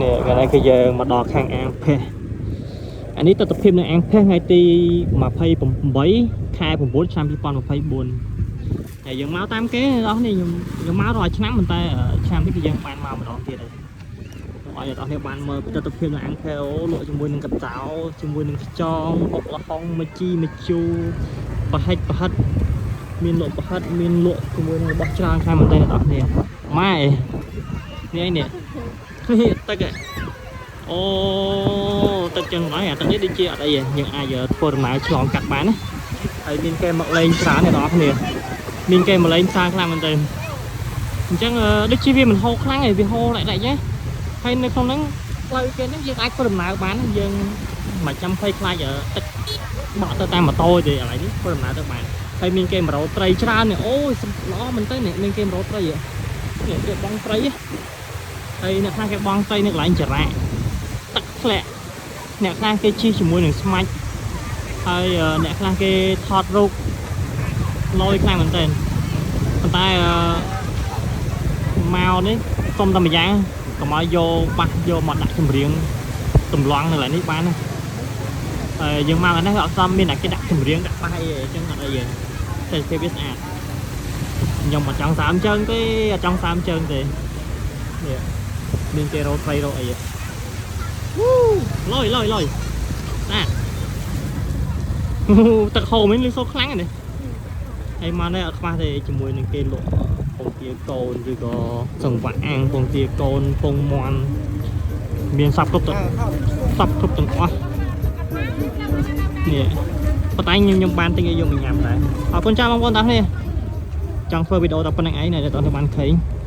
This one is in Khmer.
នេះកន្លែងគឺយើងមកដល់ខាងអាងភះអានេះទស្សនភាពនៅអាងភះថ្ងៃទី28ខែ9ឆ្នាំ2024ហើយយើងមកតាមគេអ្នកនរនេះខ្ញុំខ្ញុំមករាល់ឆ្នាំប៉ុន្តែឆ្នាំនេះគឺយើងបានមកម្ដងទៀតហើយឲ្យអ្នកនរបានមើលពីទស្សនភាពនៅអាងភះអូលក់ជាមួយនឹងកតោជាមួយនឹងខ្យងបុកល្ហុងមជីមជូរប្រហិចប្រហិតមានលក់ប្រហិតមានលក់ជាមួយនឹងរបស់ច្រើនខ្លាំងមែនទែនអ្នកនរគ្នាម៉ែនេះឯងនេះ នេះទឹកហ៎អូទឹកចឹងហើយអាទឹកនេះដូចជាអត់អីទេយើងអាចធ្វើដំណើរឆ្លងកាត់បានណាហើយមានគេមកលេងច្រើនអ្នកនរគ្នាមានគេមកលេងច្រើនខ្លាំងមែនទែនអញ្ចឹងដូចជាវាមិនហូរខ្លាំងទេវាហូរតិចតិចទេហើយនៅក្នុងហ្នឹងផ្លូវគេហ្នឹងយើងអាចធ្វើដំណើរបានយើងមិនចាំភ័យខ្លាចទឹកបក់ទៅតាមម៉ូតូទេឥឡូវនេះធ្វើដំណើរទៅបានហើយមានគេមករោត្រីច្រើននេះអូយល្អមែនទែននេះមានគេមករោត្រីនេះគេបងត្រី ហើយអ្នកខ្លះគេបងត្រីនៅកន្លែងចរាទឹកធ្លាក់អ្នកខ្លះគេជិះជាមួយនឹងស្មាច់ហើយអ្នកខ្លះគេថតរូបលយខ្លាំងមែនទែនប៉ុន្តែអឺមកនេះសុំតែម្យ៉ាងកុំឲ្យយកបាសយកមកដាក់ចម្រៀងតម្លង់នៅកន្លែងនេះបានណាហើយយើងមកអានេះអត់សមមានតែគេដាក់ចម្រៀងដាក់បាសអីទេអញ្ចឹងអត់អីទេតែភាពវាស្អាតខ្ញុំអត់ចង់សើមជើងទេអត់ចង់សើមជើងទេនេះ មានគេរោត្រីរោអីហ៎វូលយលយលយស្អាតទឹកហូរមែនលឺសូខ្លាំងហ្នឹងហើយមកនេះអត់ខ្វះទេជាមួយនឹងគេលក់ពងទាកូនឬក៏សង្វាក់អាំងពងទាកូនពងមាន់មានសັບគ្រប់ទៅសັບគ្រប់ទាំងអស់នេះប៉ុន្តែខ្ញុំខ្ញុំបានទិញឲ្យយកមកញ៉ាំដែរអរគុណចាស់បងប្អូនទាំងគ្នាចង់ធ្វើវីដេអូតែប៉ុណ្្នឹងឯងនៅតែបានឃើញ។